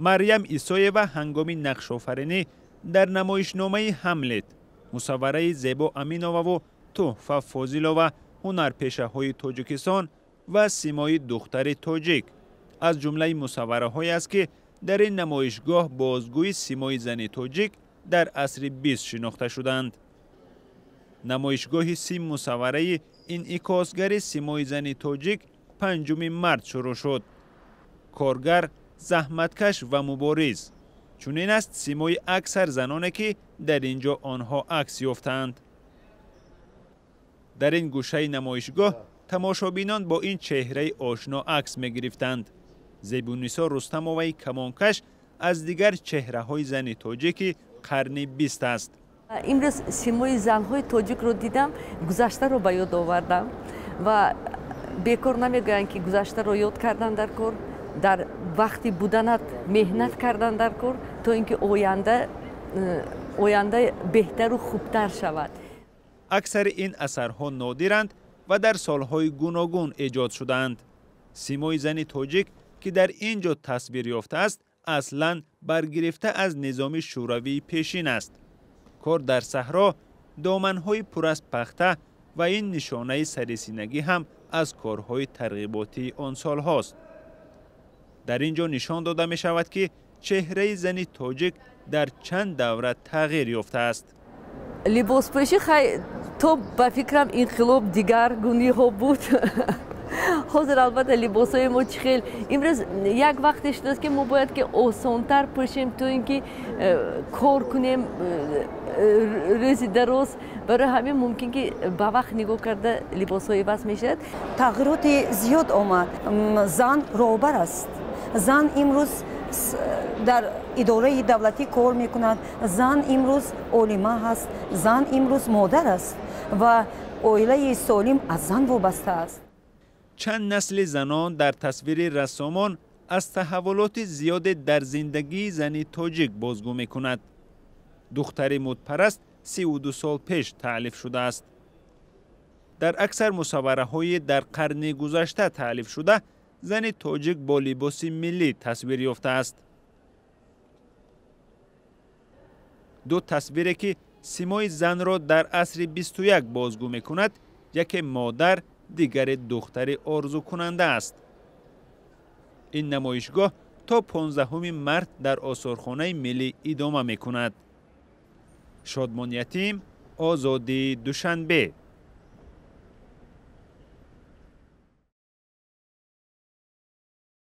Марьям Исоева ҳангоми нақшофаринӣ дар намоишномаи Ҳамлет, мусаввараи Зебо Аминоваву Тӯҳфа Фозилова, ҳунарпешаҳои Тоҷикистон ва симои духтари тоҷик аз ҷумлаи мусаввараҳое аст, ки дар ин намоишгоҳ бозгӯи симои зани тоҷик дар асри 20 шинохта шуданд. Намоишгоҳи 30 мусаввараи инъикосгари симои зани тоҷик 5 март шурӯъ шуд. Коргар, заҳматкаш ва мубориз. Чунин аст симои аксар заноне, ки дар ин ҷо онҳо акс ёфтаанд. Дар ин гӯшаи намоишгоҳ тамошобинон бо ин чеҳраи ошно акс мегирифтанд. Зебуннисо Рустамоваи камонкаш аз дигар чеҳраҳои зани тоҷики қарни 20 аст. Имрӯз симои занҳои тоҷикро дидам, гузаштаро ба ёд овардам ва бекор намегӯянд, ки гузаштаро ёд кардан дар кор, дар вақти буданат меҳнат кардан дар кор, то ин ки оянда беҳтару хубтар шавад. Аксари ин асарҳо нодиранд ва дар солҳои гуногун эҷод шудаанд. Симои зани тоҷик, ки дар ин ҷо тасвир ёфтааст, аслан баргирифта аз низоми шӯравии пешин аст. Кор дар саҳро, доманҳои пур аз пахта ва ин нишонаи сарисинагӣ ҳам аз корҳои тарғиботии он солҳост. Дар ин ҷо нишон дода мешавад, ки чеҳраи зани тоҷик дар чанд давра тағйир ёфтааст. Либоспӯшӣ хай то ба фикрам инқилоб дигаргуниҳо буд. Ҳозир албатта либосҳои мо чӣ хел имрӯз як вақте шудааст, ки мо бояд ки осонтар пӯшем, то ин ки кор кунем рӯзи дароз. Барои ҳамин мумкин ки ба вақт нигоҳ карда либосҳо иваз мешавад. Тағйироти зиёд омад. Зан роҳбар аст. Зан имрӯз дар идораи давлатӣ кор мекунад. Зан имрӯз олима ҳаст. Зан имрӯз модар аст ва оилаи солим аз зан вобаста аст. Чанд насли занон дар тасвири рассомон аз таҳаввулоти зиёде дар зиндагии зани тоҷик бозгӯ мекунад. Духтари мудпараст 32 сол пеш таълиф шудааст. Дар аксар мусаввараҳои дар қарни гузашта таълифшуда зани тоҷик бо либоси миллӣ тасвир ёфтааст. Ду тасвире, ки симои занро дар асри 21 бозгӯ мекунад, яке модар, дигаре духтари орзукунанда аст. Ин намоишгоҳ то 15 март дар осорхонаи миллӣ идома мекунад. Шодмон Ятим, Озодӣ, Душанбе.